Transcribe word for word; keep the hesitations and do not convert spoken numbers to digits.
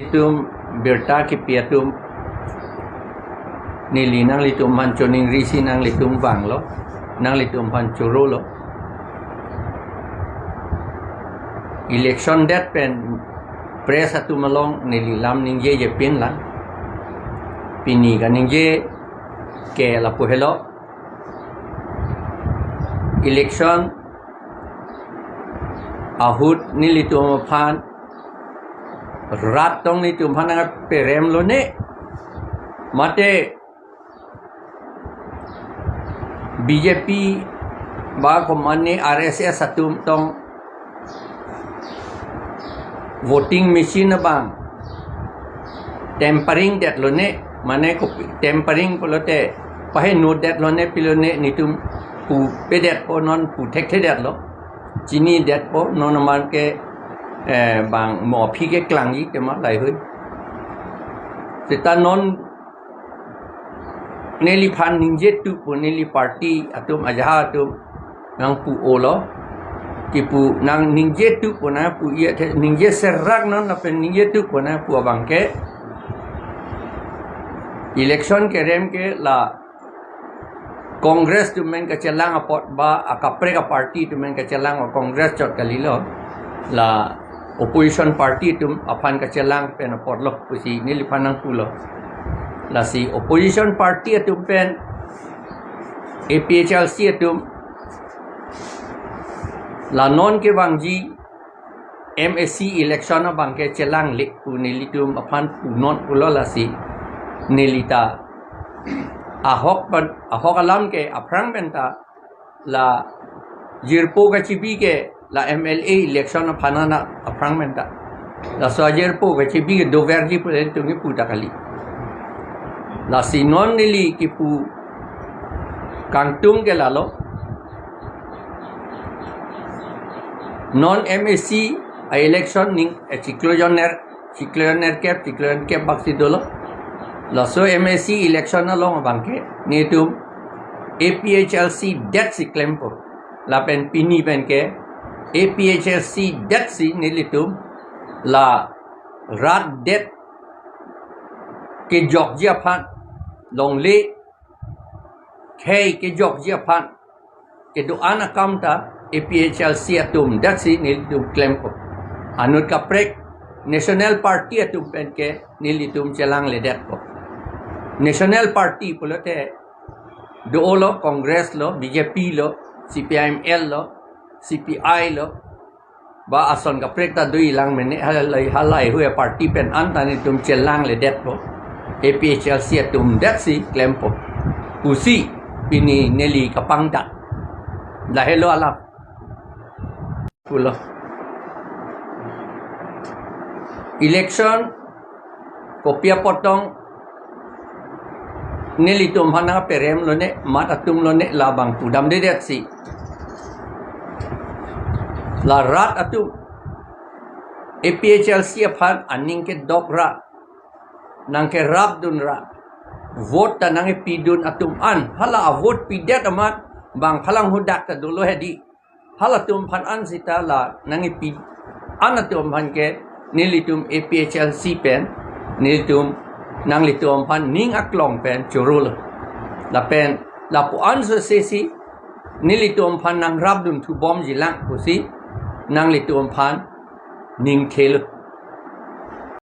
Ilitum birta kipi atum neli nanglitum aphan choningrisi nanglitum vanglo, nanglitum aphan chorolo. Election det pen press atum along neli lam ningjejepin lang. Pini kaningje ke lapu helo. Election ahut nelitum aphan rat tong nelitum aphan nangperemlone, mate B J P ba komane R S S atum tong voting machine abang tampering detlone, mane kopi tampering pulote paheno detlone pilone, nelitum pu pedetpo, non pu thekthedetlo. Chinidet po, non aman ke, eh, bang mo aphi ke klangji tema lahai hui. Seta non neliphan ningjetupo, neli party atum ajaha atum nangpu-olo. Kipu nang ningjetupo, nangpu-i athe, ningjeserak non lapen ningjetupo nangpu abang ke, election kerem ke la Congress atum pen kachelang apot ba akaprek aparty atum pen kachelang, o Congress chot kalilo, la opposition party atum aphan kachelang pen apotlo pusi neliphan nangpulo. Lasi opposition party atum pen A P H L C atum la non kevangji M A C election abang ke chelangle pu nelitum aphan punon pulo. Lasi nelita ahok pen, ahok alam ke aphrang penta la jirpo kachibi ke la M L A election aphan ana aphrang penta. Laso ajirpo kachibi ke doverji pu nelitum kipu ta kali. Lasi non neli kipu kangtung ke lalo. Non M A C a-election ning, eh, chiklo jon ner, chiklo jon nerkep, chiklo jon kep baksi dolo. Laso M A C election along abang ke nelitum A P H L C detsi klempo. Lapen pini pen ke A P H L C detsi nelitum la rat det kejokji aphan, longle khei kejokji aphan kedo-an akam ta A P H L C atum detsi nelitum klempo. Anut kaprek national party atum pen ke nelitum chelangledetpo. National party pulote dolo, Congress lo, B J P lo, C P I M L lo, C P I lo, ba ason kaprek ta dolang mene, halai, halai hui aparty pen anta nelitum chelangledetpo. A P H L C atum detsi klempo pusi pini neli kapangdak. Lahelo alam pulo. Election kopi apot tong nelitum aphan nangperemlone, mat atumlone, labang pudamdedetsi la rat atum A P H L C aphan aning kedok ra, nangkerapdun ra, vote ta nangkepidun atum an, hala a-vote pidet amat bang phalang hadak ta dolo hedi. Halatum aphan an seta la nangkepi an atum aphan ke nelitum A P H L C pen nelitum nanglitum aphan ning aklong pen chorolo. Lapen lapu-an sosesi nelitum aphan nangrapdun thubomjilang pusi nanglitum aphan ningthelo.